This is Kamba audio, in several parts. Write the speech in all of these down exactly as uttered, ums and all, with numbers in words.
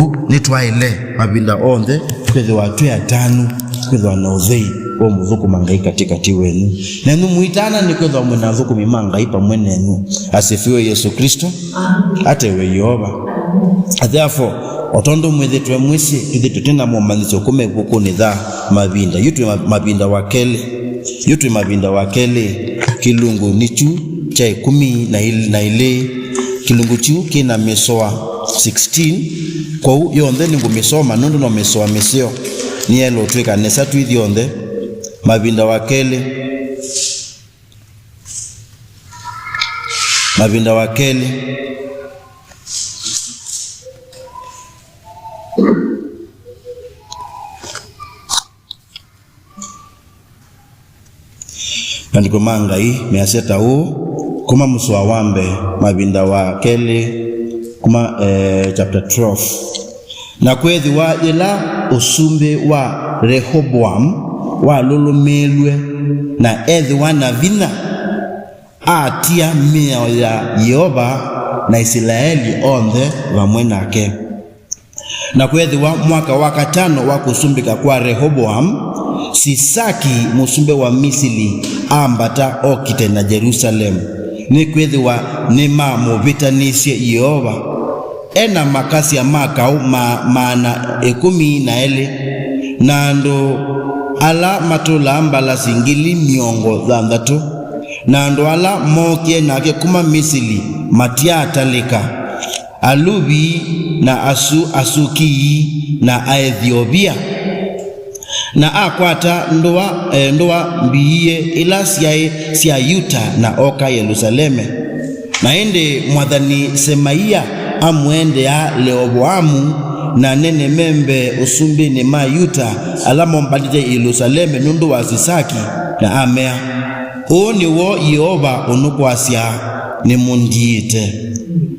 Nĩtwaĩle mavinda onthe kwĩthĩwa twĩ atanu kwĩthĩwa na ũthei wa mũthũkũma Ngai katĩkatĩ wenyu. Nenyu mũitana nĩ kwĩthĩwa mwĩ na athũkũmi ma Ngai pamwe nenyu. Asifiwe Yesu Kristo. Atewe Yeova. Therefore, o tondũ mwĩthĩtwe mwĩsĩ, twĩthĩtwe twĩ na momanyĩsyo kuma ĩvukunĩ tha Mavinda. Yu twĩ ma-, Mavinda wa kelĩ. Yu twĩ Mavinda wa kelĩ. Kĩlungu nĩ kyu kya ĩkũmi na ilĩ, na ilĩ. Kĩlungu kyu kĩ na mĩsoa sixteen. Kwoou yonthe nĩngũmĩsoma nũndũ no mĩsoa mĩseo. Nĩyaĩle ũtwĩka nesa twĩ ithyonthe. Mavinda wa kelĩ. Mavinda wa kelĩ. Maandĩko ma Ngai measya ta ũũ, kuma mũsoa wa mbee, Mavinda wa kelĩ, kuma, eh, chapter twelve. Na kweethĩwa yĩla ũsumbĩ wa Rehoboamu walũlũmĩĩlw'e, na ethĩwa na vinya, atia mĩao ya Yeova na Isilaeli onthe vamwe nake. Na kweethĩwa mwaka wa katano wa kũsumbĩka kwa Rehoboamu, Sisaki mũsumbĩ wa Misili ambata okite na Yelusalemu, nĩkwĩthĩwa nĩmamũvĩtanĩsye Yeova. E na makasya ma kaũ ma maana ĩkũmi na elĩ, na andũ ala matũlaa mbalasi ngili mĩongo thanthatũ, na andũ ala mookie nake kuma Misili matyatalĩka, Aluvi, na Asu-, Asukii, na Aethiovia. Na akwata ndũa, eh, ndũa mbiie ila syaĩ sya Yuta, na oka Yelusaleme. Na ĩndĩ mwathani Semaia amũendea Leovoamu na anene me mbee ũsumbĩnĩ ma Yuta ala mombanĩte Yelusaleme nũndũ wa Sisaki, na amea, Ũũ nĩw'o Yeova ũnũkwasya, nĩmũndiĩte.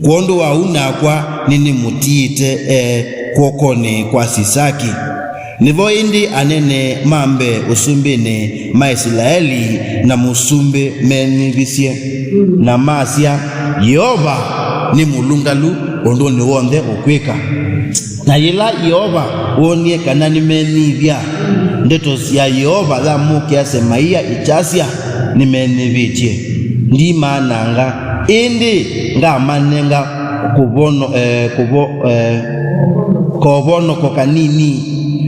Kwondũ wa ũu nakwa nĩnĩmũtiĩte e kw'okonĩ kwa Sisaki. Nĩvo ĩndĩ anene ma mbee ũsumbĩnĩ ma Isilaeli na mũsumbĩ menyivĩsye, na masya, Yeova nĩ mũlũngalu ũndũnĩ w'onthe ũkwĩka. Na yĩla Yeova woonie kana nĩmenyivya, ndeto ya Yeova yamũkĩa Semaia ĩkyasya, Nĩmenyivĩtye, ndimananga, ĩndĩ ngamanenga kũvono-, eh, kũvo-, eh, kovonoko kanini,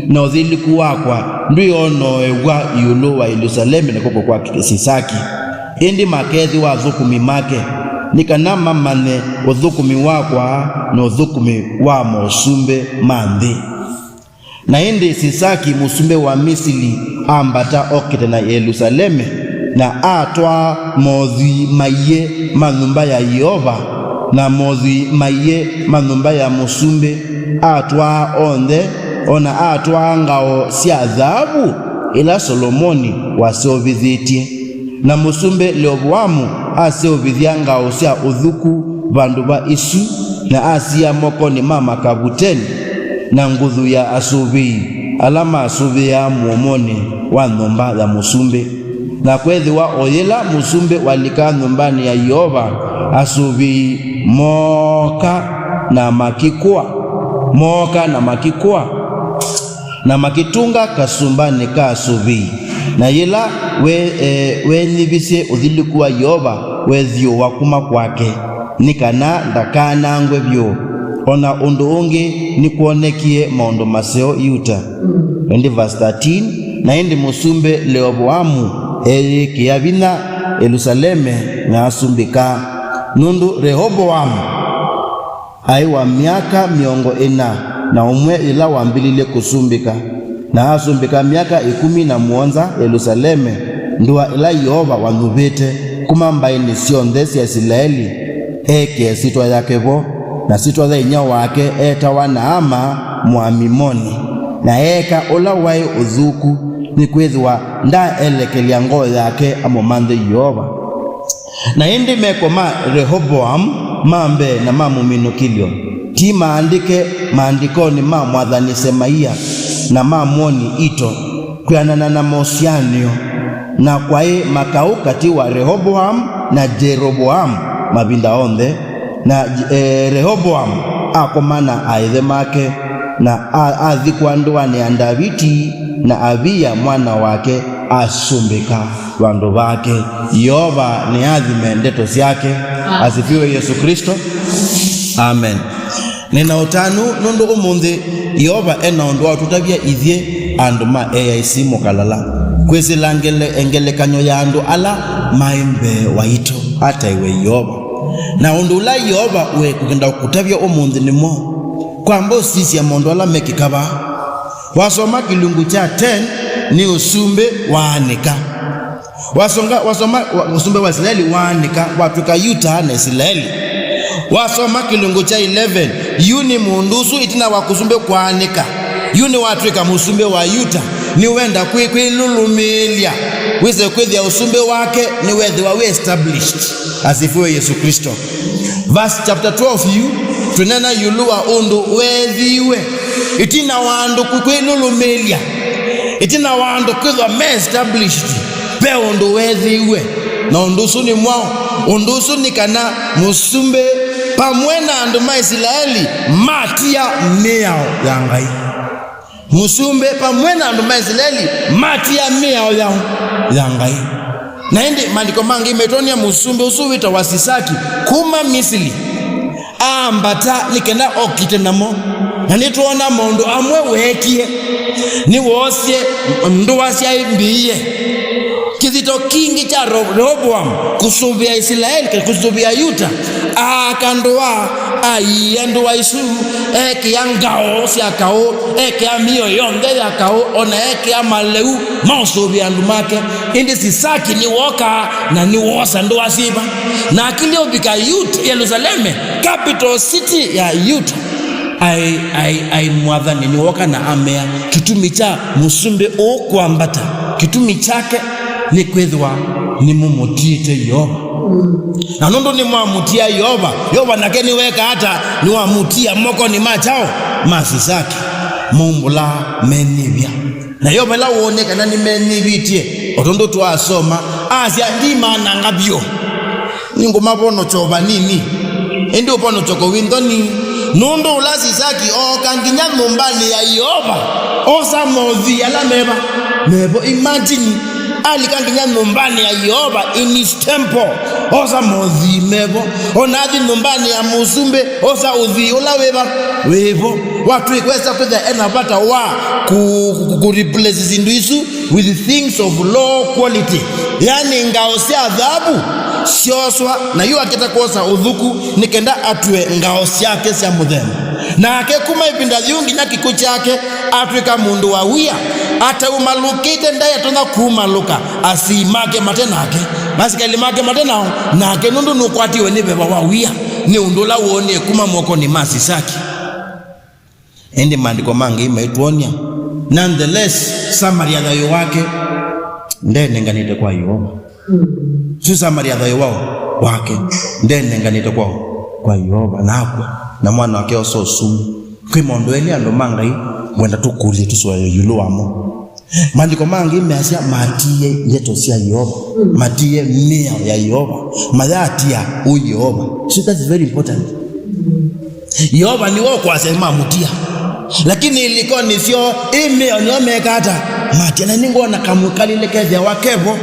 na ũthilĩku wakwa ndwĩonoew'a ĩũlũ wa Yelusaleme na kw'oko kwa Sisaki. Ĩndĩ makeethĩwa athũkũmi make, nĩ kana mamanye ũthũkũmi wakwa na ũthũkũmi wa mosumbĩ ma nthĩ. Na ĩndĩ Sisaki mũsumbĩ wa Misili ambata okite na Yelusaleme, na atwaa mothwii maiĩ ma nyũmba ya Yeova, na mothwii maiĩ ma nyũmba ya mũsumbĩ, atwaa onthe, o na atwaa ngao sya thaavu ila Solomoni waseũvĩthĩtye. Na mũsumbĩ Leovoamu aseũvĩthya ngao sya ũthuku vandũ va isu, na asia mokonĩ ma makavuteni, na nguthu ya asũvĩi ala masũvĩaa mũomonĩ wa nyũmba ya mũsumbĩ. Na kweethĩwa o yĩla mũsumbĩ walika nyũmbanĩ ya Yeova, asũvĩi mooka na makĩkũa, mooka na makĩkũa, na makĩtũnga kasũmbanĩ ka asũvĩi. Na yĩla we, e, weenyivĩsye ũthilĩku wa Yeova weethyũũa kuma kwake, nĩ kana ndakanangwe vyũ. O na ũndũ ũngĩ nĩkwonekie maũndũ maseo Yuta. Ĩndĩ verse thirteen, na ĩndĩ mũsumbĩ Leovoamu eeyĩkĩa vinya Yelusaleme na asumbĩka, nũndũ Rehovoamu aĩ wa myaka mĩongo ĩna na ũmwe yĩla wambĩlĩlye kũsumbĩka, na asumbĩka myaka ĩkũmi na mũonza Yelusaleme, ndũa ĩla Yeova wanyuvĩte kuma mbaĩnĩ syonthe sya Isilaeli, ekĩe syĩtwa yake vo. Na syĩtwa ya inyia wake eetawa Naama Mũamimoni, na eeka ũla waĩ ũthũku, nĩkwĩthĩwa ndaaelekelya ngoo yake amũmanthe Yeova. Na ĩndĩ meko ma Rehovoamu ma mbee na ma mũminũkĩlyo, ti maandĩke maandĩkonĩ ma mwathani Semaia na ma mwoni Ito, kwĩanana na mosyanĩo? Na kwaĩ makaũ katĩ wa Rehovoamu na Yerovoamu mavinda onthe. Na, e, Rehovoamu akomana aĩthe make, na a-, athikwa ndũanĩ ya Ndaviti, na Avia mwana wake asumbĩka vandũ vake. Yeova nĩathime ndeto syake. Asifiwe Yesu Kristo. Amen. Nĩ na ũtanu nũndũ ũmũnthĩ Yeova e na ũndũ wa ũtũtavya ithyĩ andũ ma A I C mũkalala, kwĩsĩla ngele-, ngelekany'o ya andũ ala maĩ mbee waitũ ataĩwe Yeova. Na ũndũ ũla Yeova wĩkwenda kũtavya ũmũnthĩ nĩ mwaũ? Kwamba ũsisya maũndũ ala mekĩka vaa. Wasoma kĩlungu kya ten, nĩ ũsumbĩ waanĩka. Wasonga, wasoma wa-, ũsumbĩ wa Isilaeli waanĩka, watw'ĩka Yuta na Isilaeli. Wasoma kĩlungu kya eleven, yu nĩ mũndũ ũsu ĩtina wa kũsumbĩ kwaanĩka, yu nĩwatw'ĩka mũsumbĩ wa Yuta, nĩwenda kwĩ-, kwĩlũlũmĩĩlya, wĩse kwĩthĩa ũsumbĩ wake nĩwethĩwa wĩ established. Asifiwe Yesu Kristo. Verse chapter twelve yu, twĩneena ĩũlũ wa ũndũ weethĩiwe ĩtina wa andũ kwĩ-, kwĩlũlũmĩĩlya, ĩtina wa andũ kwĩthwa me established, ve ũndũ weethĩiwe. Na ũndũ ũsu nĩ mwaũ? Ũndũ ũsu nĩ kana mũsumbĩ pamwe na andũ ma Isilaeli matia mĩao ya Ngai. Mũsumbĩ pamwe na andũ ma Isilaeli matia mĩao ya, ya Ngai. Na ĩndĩ maandĩko mangĩ metwony'a mũsumbĩ ũsu wĩtawa Sisaki kuma Misili aambata nĩ kenda okite namo. Na nĩtwoona maũndũ amwe weekie. Nĩwoosie ndũa syaĩ mbĩĩe. Kĩthito kingĩ kya Ro-, Rehoboamu kũsũvĩa Isilaeli, kana kũsũvĩa Yuta, aaka ndũa, aiia ndũa isu, ekĩa ngao sya kaũ, ekĩa mĩio yonthe ya kaũ, o na ekĩa maleu ma ũsũvĩa andũ make. Ĩndĩ Sisaki nĩwookaa na nĩwoosa ndũa syĩva, na akilya ũvika Yuta, Yelusaleme, capital city ya Yuta. Ai, ai, ai, mwathani nĩwooka na amea, kĩtumi kya mũsumbĩ ũũ kwambata, kĩtumi kyake nĩ kwĩthĩwa nĩmũmũtiĩte Yeova. Na nũndũ nĩmwamũtia Yeova, Yeova nake nĩweka ata? Nĩwamũtia mokonĩ ma kyaũ? Ma Sisaki, maumbũla menĩvya. Na Yeova ĩla woonie kana nĩmenĩvĩtye, o tondũ twasoma, asya, "Ndimananga vyũ. Nĩngũmavonokya o vanini, ĩndĩ ũvonokyo kũu nthoni." Nũndũ ũla Sisaki ooka nginya nyũmbanĩ ya Yeova, osa mothwii ala meva? Mevo. Imagine, alika nginya nyũmbanĩ ya Yeova, in his temple, osa mothwii mevo. O na athi nyũmbanĩ ya mũsumbĩ, osa ũthwii ũla wĩva? Wĩvo. Watw'ĩkwesa kwĩthĩa ena vata wa ku, ku, ku replace syĩndũ isu with things of low quality, yani ngao sya thavu syoswa, na yu akĩta kwosa ũthuku nĩ kenda atw'e ngao syake sya mũthemba. Nake kuma ĩvinda yĩu nginya kĩkw'ũ kyake atw'ĩka mũndũ wa wia, ataumalũkĩte, ndaĩ atonya kumalũka, asii make mate nake, na asikalĩ make mate nao, nake nũndũ nũkwatiwe nĩ veva wa wia, nĩ ũndũ ũla woonie kuma mokonĩ ma Sisaki. Ĩndĩ maandĩko mangĩ maitwony'a, nonetheless, Samaria thayũ wake ndeenenganĩte kwa Yeova. Syo Samaria thayũ wao wake ndeenenganĩte kwa, kwa Yeova, na akw'a, na mwana wake osa ũsumbĩ. Kwĩ maũndũ elĩ andũ ma Ngai ngwenda tũkũlye tũsũanĩe ĩũlũ wamo. Maandĩko mangĩ measya matiie ndeto sya Yeova, matiie mĩao ya Yeova, mayatia ũ Yeova. So that's very important. Yeova nĩwe ũkwasya mamũtia, lakini ilikonĩ syoo, ĩ mĩao nĩyo meka ata? Matia. Na nĩngwona kamwĩkalĩle kethĩawa kevo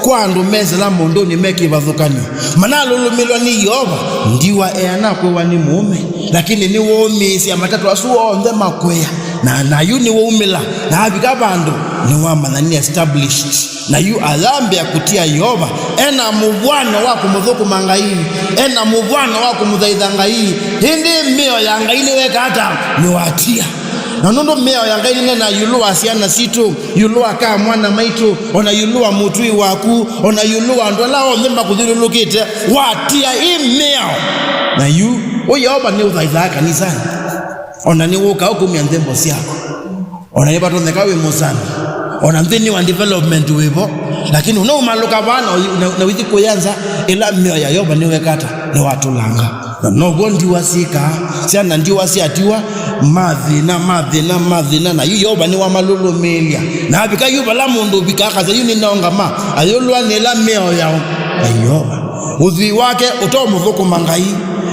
kwa andũ mesĩla maũndũnĩ me kĩvathũkany'o. Manalũlũmĩlwa nĩ Yeova, ndiwa eana kwĩwa nĩ mũũme, lakini nĩwũmĩĩsya matatũ asu onthe makwĩa. Na, na yu nĩwaumĩla, na avika vandũ, nĩwamanya nĩ established. Na yu ayambĩa kũtia Yeova, ena mũvw'ano wa kũmũthũkũma Ngai, ena mũvw'ano wa kũmũthaitha Ngai, ĩndĩ mĩao ya Ngai nĩweka ata? Nĩwatia. Na nũndũ mĩao ya Ngai nĩnena ĩũlũ wa syana sitũ, ĩũlũ wa kamwana maitũ, o na ĩũlũ wa mũtũi waku, o na ĩũlũ wa andũ ala onthe makũthyũlũlũkĩte, watia ĩ mĩao. Na yu, ũ Yeova nĩũthaithaa kanisanĩ, o na nĩwũkaa ũkumya nthembo syaku. O na nĩvatonyeka wĩ mũsani, o na nthĩnĩ wa development wĩvo, lakini ũnaumalũka vaa na ũthi-, na, na ũithi kũya nza, ĩla mĩao ya Yeova nĩweka ata? Nĩwatũlanga. Na now'o ndiwa syĩkaa, syana ndiwa syatiwa, mathĩna, mathĩna, mathĩna, na yu Yeova nĩwamalũlũmĩĩlya. Na avika yu vala mũndũ ũvikaa akasya, "Yu nĩnaũngama, ayũlwa nĩ ĩla mĩao yao ya Yeova." Ũthwii wake ũtomũthũkũma Ngai,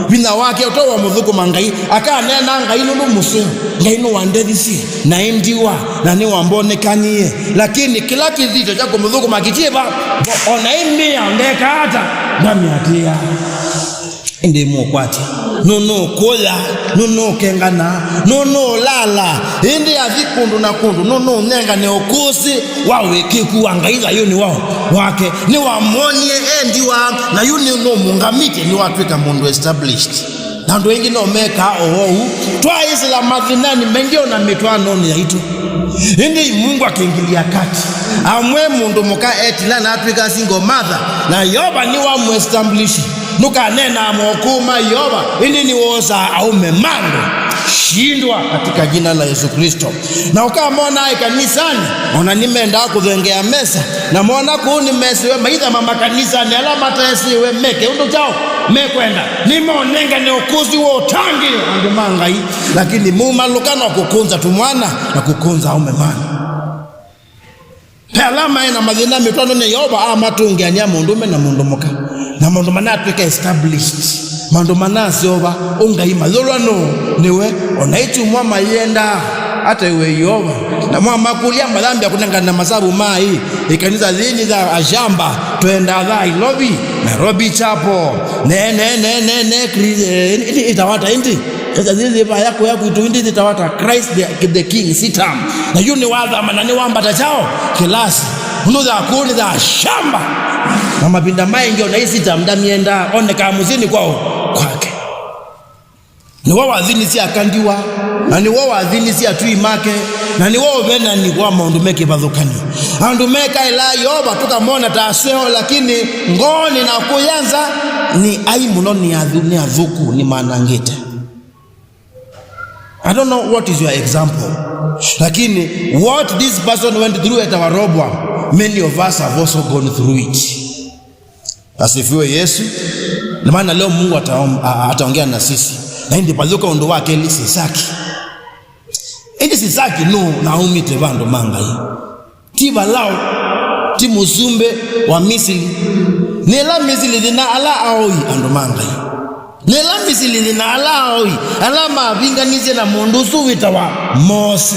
Vinya wake ũtoo wa mũthũkũma Ngai, akaneenaa Ngai nũndũ mũseo. Ngai nĩwandethisye, na ĩndiwa, na nĩwambonekanie. Lakini kĩla kĩthito kya kũmũthũkũma kĩtiĩva, o na ĩmĩa ndekaa ata, ndamĩatĩĩa. Ĩndĩ mũkwatya, nũnũkũya, nũnũkengana, nũnũlala, ĩndĩ athi kũndũ na kũndũ, nũnũnengane ũkũsĩ wa wĩkĩku wa Ngai thayũnĩ wao wake. Nĩwamwonie endiwa, na yu nĩnũmũngamĩtye, nĩwatw'ĩka mũndũ established. Na andũ aingĩ no mekaa o ũu. Twaĩsĩla mathĩnanĩ maingĩ o na mĩtwaanonĩ yaitũ. Ĩndĩ Mungu akĩingĩlya kati. Amwe mũndũ mũka etila na atw'ĩka single mother, na Yeova nĩwamũestablish. Ndũkaneenaa mokũũ ma Yeova, ĩndĩ nĩwosaa aũme ma andũ. Shindwa katika jina la Yesu Kristo. Na ũkamona ĩkanisanĩ, o na nĩmendaa kũthengea mesa, na mona kũu nĩmesiwe maithama makanisanĩ ala matesiwe meke ũndũ kyaũ mekwenda. Nĩmonengane ũkũsĩ wa ũtangĩĩo andũ ma Ngai, lakini mumalũka no kũkũnza tũmwana na kũkũnza aũme mana. Ve ala maĩ na mathĩna mĩtwaanonĩ, Yeova amatũngĩanĩa mũndũũme na mũndũ mũka, na maũndũ manatw'ĩka established, maũndũ manaseũva. Ũngai mayũlwa nũũ? Nĩwe. O na ĩtumwa mayĩendaa ata iwe Yeova. Na mwamakũlya mayambĩa kũnengana masavu ma ĩ, ĩkanisa yĩĩ nĩ ya ashamba, twendaa ya Nairobi, Nairobi Chapel, ne, ne, ne, ne, ne, Chris-, eh, ĩndĩ ĩtawata ĩndĩ. Ĩsa yĩĩ vaya kũya kwitũ ĩndĩ ĩtawata Christ the, the King, sitam. Na yu nĩwathama na nĩwambata kyaũ? Kĩlasi. Ũndũ ya kũũ nĩ ya shamba. Na mavinda maingĩ o na ĩ sitam ndamĩendaa, onekaa mũsyĩnĩ kwao kwake. Nĩwe wathinisye aka ndiwa, na nĩwe wathinisye atwii make, na nĩwe ũvenani wa maũndũ me kĩvathũkany'o. Andũ mekaĩlaa Yeova tũkamona ta aseo, lakini ngoonĩ na kũya nza nĩ ai mũno, nĩ athu-, nĩ athũku, nĩmanangĩte. I don't know what is your example. Lakini what this person went through at our Rehoboam, many of us have also gone through it. Asifiwe Yesu. Na maana leo Mungu ataom-, a-, ataongea na sisi. Na ĩndĩ vathũka ũndũ wa kelĩ Sisaki. Ĩndĩ Sisaki nũũ na aumĩte vandũ ma Ngai? Ti Valao, ti mũsumbĩ wa Misili. Nĩ ĩla Misili yĩ na ala aoi andũ ma Ngai. Nĩ ĩla Misili yĩ na ala aoi, ala mavinganisye na mũndũ ũsu wĩtawa Mose.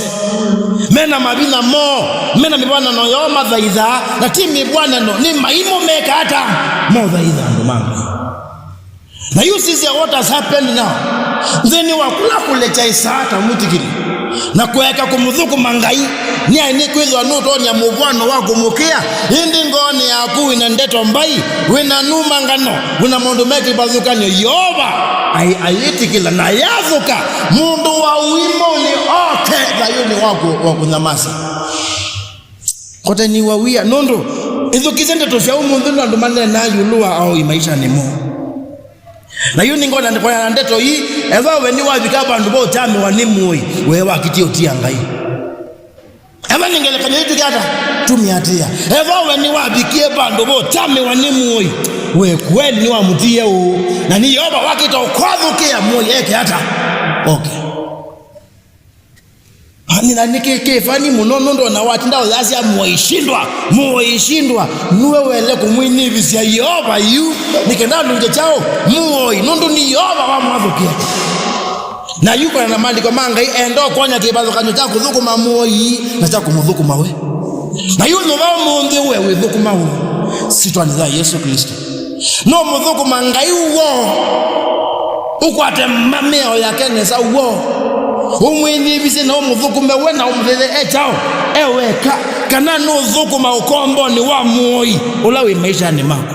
Me na mavinya moo, me na mĩvw'anano yoo mathaithaa, na ti mĩvw'anano, nĩ maimũ meka ata? Mothaitha andũ ma Ngai. Na yu sisya what has happened now. Nthĩnĩ wa kũla kũlekya ĩsaa ta mwĩtĩkĩli, na kũeka kũmũthũkũma Ngai, nĩaĩ nĩkwĩthĩwa nũtonya mũvw'ano wa kũmũkĩa, ĩndĩ ngoonĩ yaku wĩ na ndeto mbai, wĩ na numangano, wĩ na maũndũ me kĩvathũkany'o. Yeova ai-, ayĩtĩkĩla na yathũka mũndũ wa ũimũnĩ oke thayũnĩ waku wa kũnyamasya. Kũteniwa wia, nũndũ ĩthukĩsye ndeto sya ũmũnthĩ nĩ andũ maneenaa ĩũlũ wa aoi maishanĩ moo. Na yu nĩngona kũneena ndeto ii, ethwa we nĩwavika vandũ va ũkyamĩwa nĩ mũoi, we wakitie ũtia Ngai. Ethwa nĩ ngelekany'o ĩtw'ĩke ata? Tũmĩatĩĩa. Ethwa we nĩwavikie vandũ va ũkyamĩwa nĩ mũoi, we kweli nĩwamũtie ũũ, na nĩ Yeova wakĩte ũkwathũkĩa mũoi eke ata? Oke. Ani na nĩkĩ kĩ funny mũno, nũndũ ona watinda ũyasya mũoi shindwa, mũoi shindwa, nue wele kũmwĩnyivĩsya Yeova yu, nĩ kenda alũngye kyaũ? Mũoi, nũndũ nĩ Yeova wamwathũkĩa. Na yu kũna na maandĩko ma Ngai enda ũkwony'a kĩvathũkany'o kya kũthũkũma mũoi na kya kũmũthũkũma we. Na yu nyũva ũmũnthĩ we wĩthũkũma we. Sitwanĩ ya Yesu Kristo. No mũthũkũma Ngai w'o, ũkwate ma-, mĩao yake nesa w'o, ũmwĩnyivĩsye na ũmũthũkũme we na ũmũthĩthe e kyaũ? E weka, kana nũthũkũma ũkombonĩ wa mũoi ũla wĩ maishanĩ maku?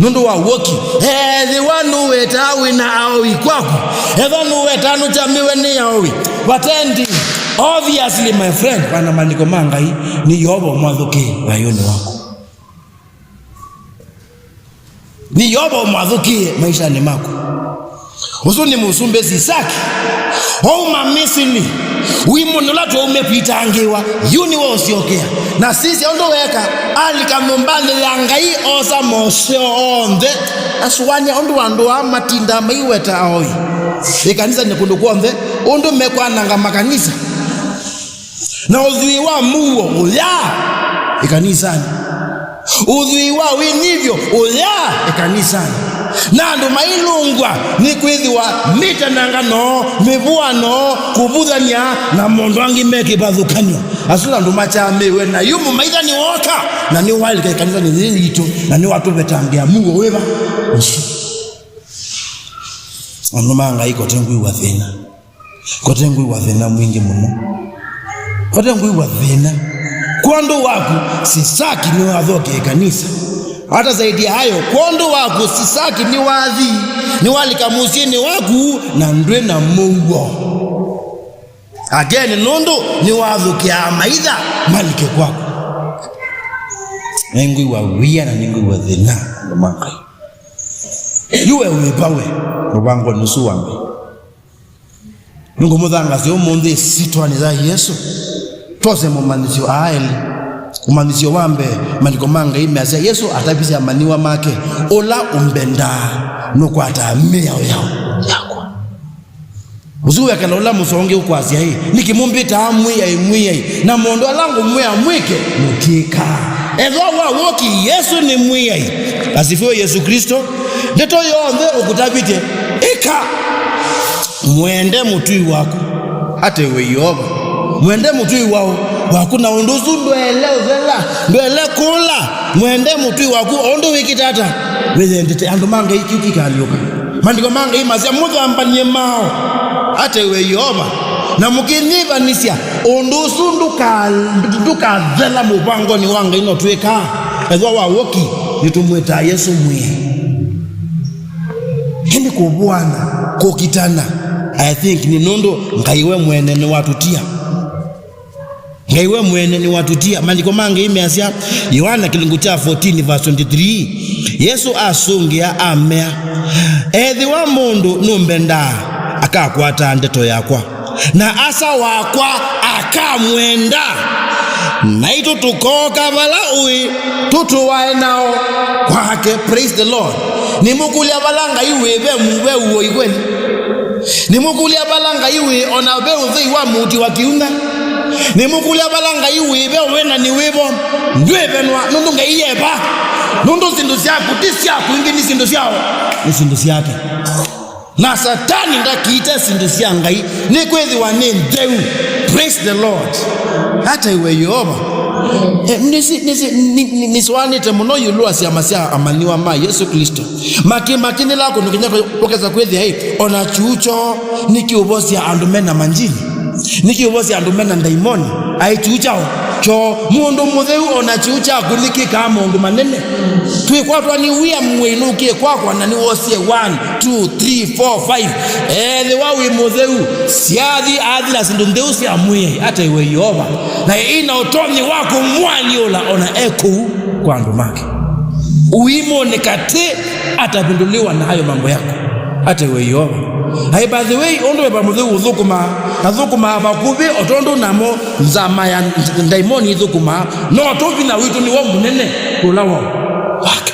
Nũndũ wa w'oki, ethĩwa nũwetaa wĩ na aoi kwaku, ethĩwa nũwetaa nũkyamĩwe nĩ aoi, vatendi, obviously, my friend, vana maandĩko ma Ngai, nĩ Yeova ũmwathũkĩe thayũnĩ waku. Nĩ Yeova ũmwathũkĩe maishanĩ maku. Ũsu nĩ mũsumbĩ Sisaki. Wauma Misili, ũimũnĩ ũla twaumie kwitangĩĩwa, yu nĩwe ũsyokea. Na sisya ũndũ weeka, alika nyũmbanĩ ya Ngai, oosa moseo onthe. Asũanĩa ũndũ andũ aa matindaa maiweta aoi ĩkanisanĩ kũndũ kw'onthe, ũndũ mekwananga makanisa. Na ũthwii wa mũuo ũya ĩkanisanĩ. Ũthwii wa wĩnyivyo ũya ĩkanisanĩ. Na andũ mailũngw'a nĩ kwĩthĩwa mĩtanangano, mĩvũano, kũvuthany'a, na maũndũ angĩ me kĩvathũkany'o. Asu andũ makyaamĩwe na yu mũmaitha nĩwooka, na nĩwalika ĩkanisanĩ yĩĩ yitũ, na nĩwatũvetangĩa muo wĩva ũsu. Andũ ma Ngai, kote ngwĩw'a thĩna. Kote ngwĩw'a thĩna mwingĩ mũno. Kote ngwĩw'a thĩna. Kwondũ waku, Sisaki nĩwathokea ĩkanisa. Hata zaidi ya hayo, kwondũ waku, Sisaki nĩwathi, nĩwalika mũsyĩnĩ waku, na ndwĩ na mũuo. Again, nũndũ nĩwathũkĩaa maitha malike kwaku. Nĩngwĩw'a wia na nĩngwĩw'a thĩna, andũ ma Ngai. Yu we wĩva we, mũvangonĩ ũsu wa Ngai? Nĩngũmũthangaasya ũmũnthĩ ĩsyĩtwanĩ ya Yesũ. Twose momanyĩsyo aa elĩ. Ũmanyĩsyo wa mbee, Maandĩko ma Ngai measya Yesũ atavisye amanyĩw'a make, "Ũla ũmbendaa nũkwataa mĩao yao, yakwa." Ũsu wekana ũla mũsonge ũkwasya, "Ĩ, nĩkĩ mũmbĩtaa Mwĩai, Mwĩai, na maũndũ ala ngũmwĩa mwĩke, mũtyĩkaa?" Ethĩwa wa w'oki, Yesũ nĩ Mwĩai. Asifiwe Yesu Kristo. Ndeto yonthe ũkũtavĩtye, ĩka. Mwende mũtũi waku. Ate we Yeova. Mwende mũtũi wao, waku, na ũndũ ũsu ndwele ũthela, ndwele kũla. Mwende mũtũi waku, o ũndũ wĩkĩte ata? Wĩyendete. Andũ ma Ngai, kĩu kĩkaalyũka. Maandĩko ma Ngai masya, "Mũthambany'e mao, ate we Yeova, na mũkĩnyĩvanĩsya, ũndũ ũsu ndũka-, ndũkathela mũvangonĩ wa Ngai." No twĩkaa, ethĩwa wa w'oki, nĩtũmwĩtaa Yesũ Mwĩai. Ĩndĩ kũvũana, kũkitana, I think nĩ nũndũ Ngai we mwene nĩwatũtia. Ngai we mwene nĩwatũtia. Maandĩko ma Ngai measya, Yoana kĩlungu kya fourteen verse twenty-three, Yesũ asũngĩa amea, "Ethĩwa mũndũ nũmbendaa, akakwataa ndeto yakwa, na Asa wakwa akamwenda, naitũ tũkooka vala ũĩ, tũtũae nao kwake." Praise the Lord. Nĩmũkũlya vala Ngai wĩ ve mu-, ve ũoi kweli? Nĩmũkũlya vala Ngai wĩ, ona ve ũthei wa mũuti wa kĩuna? Nĩmũkũlya vala Ngai wĩ, ve ũenani wĩvo? Ndwĩvenwa, nũndũ Ngai eva. Nũndũ syĩndũ syaku ti syaku, ingĩ nĩ syĩndũ syao, nĩ syĩndũ syake. Na Satani ndakiite syĩndũ sya Ngai, nĩkwĩthĩwa nĩ ntheu. Praise the Lord. Ata iwe Yeova. Eh, nĩsi-, nĩsi-, nĩ-, nĩ-, nĩsũanĩte mũno ĩũlũ wa syama sya amanyĩw'a ma Yesũ Klĩsto. Makĩ-, makĩnĩla kũndũ kĩnya kũ-, kũkesa kwĩthĩa, ĩ, ona kyuu kyoo nĩkĩũvosya andũ mena manjini, nĩkĩũvosya andũ mena ndaimoni. Aĩ kyuu kyaũ? Kyoo. Mũndũ mũtheu, ona kyuu kyaku nĩkĩkaa maũndũ manene. Twĩkwatwa nĩ wia mwĩnũkie kwakwa na nĩwosie one, two, three, four, five. Ethĩwa wĩ mũtheu, syathi athi na syĩndũ ntheu sya Mwĩai, ata iwe Yeova, na ĩna ũtonyi wa kũmwalyũla ona e kũu kwa andũ make. Uimũnĩ katĩ atavindũlĩwa na hayo mambo yako. Ata iwe Yeova. Ai, by the way, ũndũ Veva Mũtheu ũthũkũmaa, athũkũmaa vakuvĩ o tondũ namo nzama ya ndaimoni ithũkũmaa, no tũ vinya witũ nĩw'o mũnene kũla wao wake.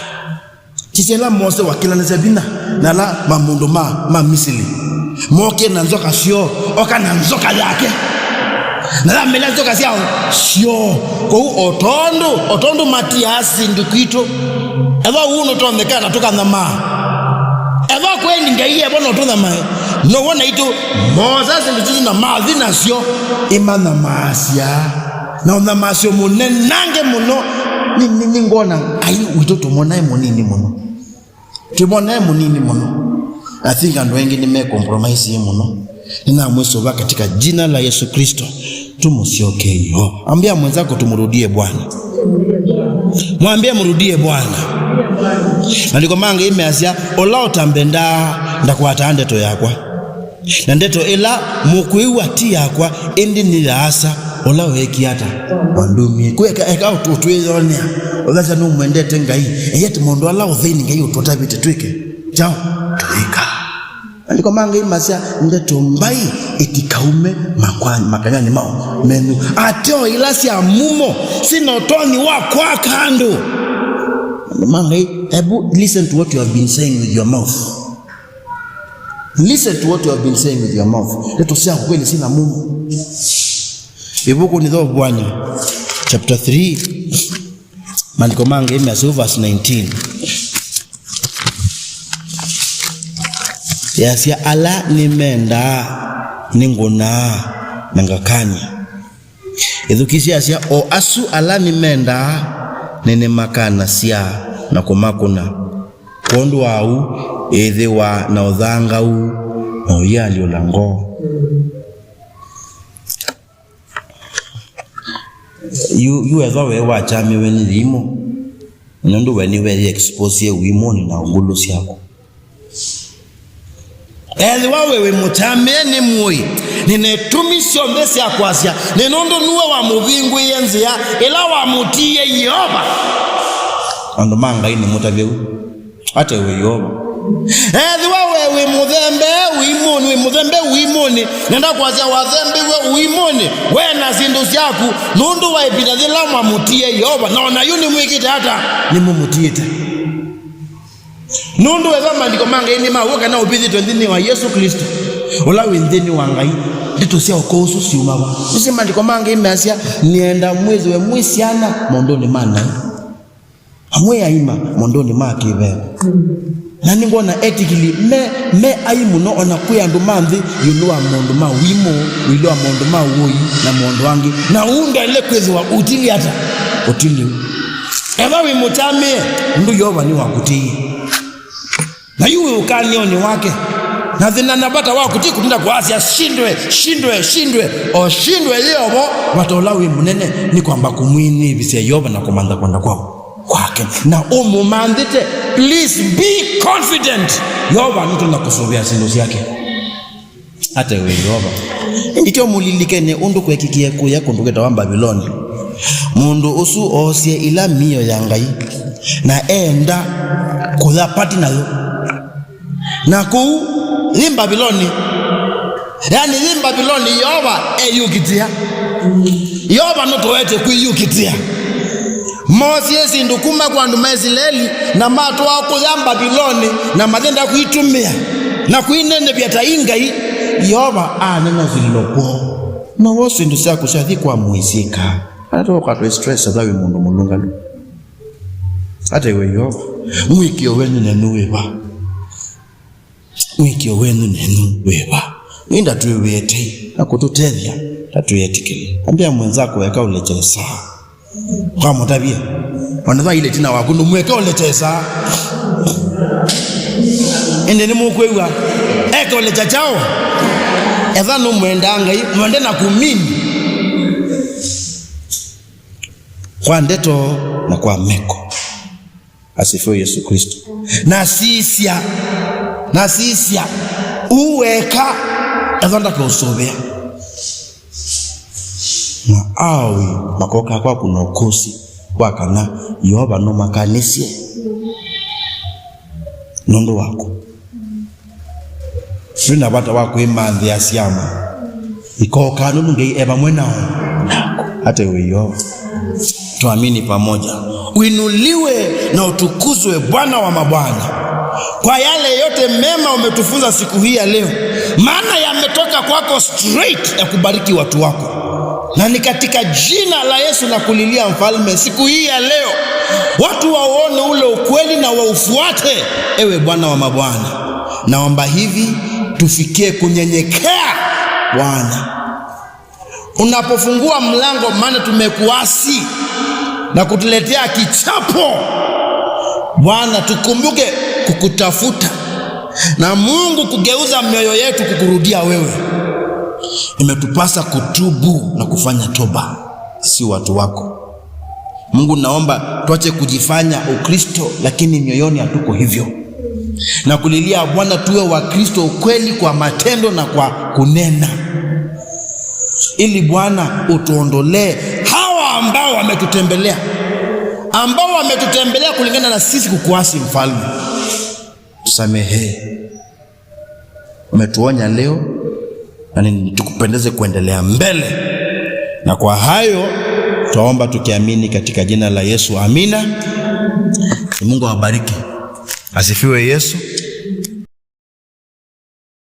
Sisya ĩla Mose wakĩlanĩsya vinya na ala mamũndũ ma, ma Misili. Mokie na nzoka syoo, oka na nzoka yake. Na yamĩla nzoka syao syoo. Kwoou o tondũ, o tondũ matiaa syĩndũ kwitũ, ethwa ũu nũtonyeka na tũkanyamaa. Ethwa kweli Ngai evo no tũnyamae. Now'o naitũ, moosa syĩndũ syitũ na mathi nasyo, ĩmanyamaasya. Na ũnyamasyo mũnenange mũno, nĩ, nĩ, nĩngwona Ngai witũ tũmwona e mũnini mũno. Tũmwona e mũnini mũno. I think andũ aingĩ nĩme compromise mũno. Nĩnamwĩsũva katika jina la Yesu Kristo, tũmũsyokee Yeova. Ambia mwenzako, "Tumrudie Bwana." Mwambie, "Mrudie Bwana." Maandĩko ma Ngai measya, "Ũla ũtambendaa, ndakwataa ndeto yakwa." Na ndeto ĩla mũkwĩw'a ti yakwa, ĩndĩ nĩ ya Asa, ũla weekie ata? Wandũmie. Kwĩ eka, eka ũtũ-, ũtwĩyonea. Ũthasya nũmwendete Ngai. Eye ti maũndũ ala ũtheinĩ Ngai ũtũtavĩte twĩke. Kyaũ? Tũika. Maandĩko ma Ngai masya, "Ndeto mbai itikaume makwa-, makanyanĩ mao menyu." Ateo ila sya mumo sina ũtonyi wa kwaka andũ. Maandĩko ma Ngai, ebu listen to what you have been saying with your mouth. Listen to what you have been saying with your mouth. Ndeto sya kweli sina mumo. Ĩvukunĩ ya Ũvuany'o, chapter three, Maandĩko ma Ngai measya, verse nineteen. Yasya, "Ala nĩmendaa nĩngũnaa na ngakany'a." Ĩthukĩĩsye, yasya, "O asu ala nĩmendaa nĩnĩmakanasya na kũmakũna. Kwondũ wa ũu, ĩthĩwa na ũthangau na ũialyũla ngoo." Yu, yu ethwa we wakyamĩwe nĩ yĩimũ, nũndũ we nĩweeyĩexposie ũimũnĩ na ngũlũ syaku. Ethĩwa we wĩ mũkyamĩe nĩ mũĩ, nĩna itumi syonthe sya kwasya, nĩ nũndũ nue wamũvingũĩe nzĩa ĩla wamũtiie Yeova. Andũ ma Ngai nĩmũtavye ũu. Ate we Yeova. Ethĩwa we wĩ mũthembee ũimũnĩ, wĩ mũthembee ũimũnĩ, nenda kwasya wathembiwe ũimũnĩ, we na syĩndũ syaku, nũndũ wa ĩvinda yĩla mwamũtiie Yeova, na ona yu nĩmwĩkĩte ata? Nĩmũmũtiĩte. Nũndũ ethwa maandĩko ma Ngai nĩ ma w'o kana ũvithĩtwe nthĩnĩ wa Yesũ Klĩsto, ũla wĩ nthĩnĩ wa Ngai, ndeto sya ũko ũsu syuma va? Nĩsĩ maandĩko ma Ngai measya, "Nĩenda mwĩthĩwe mwĩ syana maũndũnĩ ma naĩ." Amwe aima maũndũnĩ ma kĩveva. Na nĩngwona etĩkĩli me, me ai mũno ona kwĩ andũ ma nthĩ ĩũlũ wa maũndũ ma ũimũ, ĩũlũ wa maũndũ ma ũoi na maũndũ angĩ. Na ũu ndwaĩle kwĩthĩwa ũtilyĩ ata? Ũtilyĩ. Ethwa wĩ mũkyamĩe, nũndũ Yeova nĩwakũtiie. Na yu wĩ ũkany'onĩ wake. Na thĩna na vata waku ti kũtinda kwasya, "Shindwe, shindwe, shindwe." O shindwe yĩ ovo, vata ũla wĩ mũnene nĩ kwamba kũmwĩnyivĩsya Yeova na kũmantha kwenda kwaku kwake. Na ũmũmanthĩte, please be confident. Yeova nũtonya kũsũvĩa syĩndũ syake. Ate we Yeova. Ĩndĩ tyo mũlilikene ũndũ kwekikie kũya kũndũ kwĩtawa Mbaviloni. Mũndũ ũsu oosie ĩla mĩio ya Ngai, na eenda kũya pati nayo. Na kũu yĩ Mbaviloni, yaani yĩ Mbaviloni, Yeova eyũkitĩa. Yeova nũtoete kwĩyũkitĩa. Moosie syĩndũ kuma kwa andũ ma Isilaeli na matwaa kũya Mbaviloni, na mathenda kwĩtũmĩa na kwĩnenevya ta i ngai. Yeova anena ũsilĩlo kwoo. Na wo syĩndũ syaku syathi kwa mũisyĩka. Ata ũkatwe stress ata wĩ mũndũ mũlũngalu. Ata iwe Yeova, mũĩkĩĩo wenyu nenyu wĩ va? Mũĩkĩĩo wenyu nenyu wĩ va? Nĩ ndatwĩw'ĩe tei na kũtũtethya, ndatwĩetĩkĩle. Ambĩa mwenzako eka ũlekye saa. Wamũtavye, ona vaile tina waku, ndũmwĩke ũlekye saa. Ĩndĩ nĩmũkwĩw'a, eke ũlekya kyaũ? Etha nũmwendaa Ngai, mwende na kumini. Kwa ndeto na kwa meko. Asifiwe Yesu Kristo. Na sisya, na sisya, ũu weka, etha ndakaũsũvĩa. Na Awi makoka kwaku na ũkũsĩ wa kana Yeova nũmakanĩsye nũndũ waku. Twĩ na vata wa kwĩmanthĩa syama ikokaa nũndũ Ngai e vamwe nao. Ate wĩoo. Tuamini pamoja. Uinuliwe na utukuzwe, Bwana wa mabwana, kwa yale yote mema umetufunza siku hii ya leo, maana yametoka kwako straight ya kubariki watu wako. Na ni katika jina la Yesu na kulilia, Mfalme, siku hii ya leo, watu waone ule ukweli na waufuate, ewe Bwana wa mabwana. Naomba hivi, tufikie kunyenyekea, Bwana. Unapofungua mlango, maana tumekuasi na kutuletea kichapo, Bwana, tukumbuke kukutafuta. Na Mungu, kugeuza mioyo yetu kukurudia wewe. Imetupasa kutubu na kufanya toba, si watu wako. Mungu, naomba tuache kujifanya Ukristo, lakini mioyoni hatuko hivyo. Na kulilia, Bwana, tuwe Wakristo ukweli kwa matendo na kwa kunena. Ili, Bwana, utuondolee hawa ambao wametutembelea, ambao wametutembelea kulingana na sisi kukuasi, Mfalme. Tusamehe. Umetuonya leo, na ni-, tukupendeze kuendelea mbele. Na kwa hayo, twaomba tukiamini katika jina la Yesu. Amina. Mungu awabariki. Asifiwe Yesu.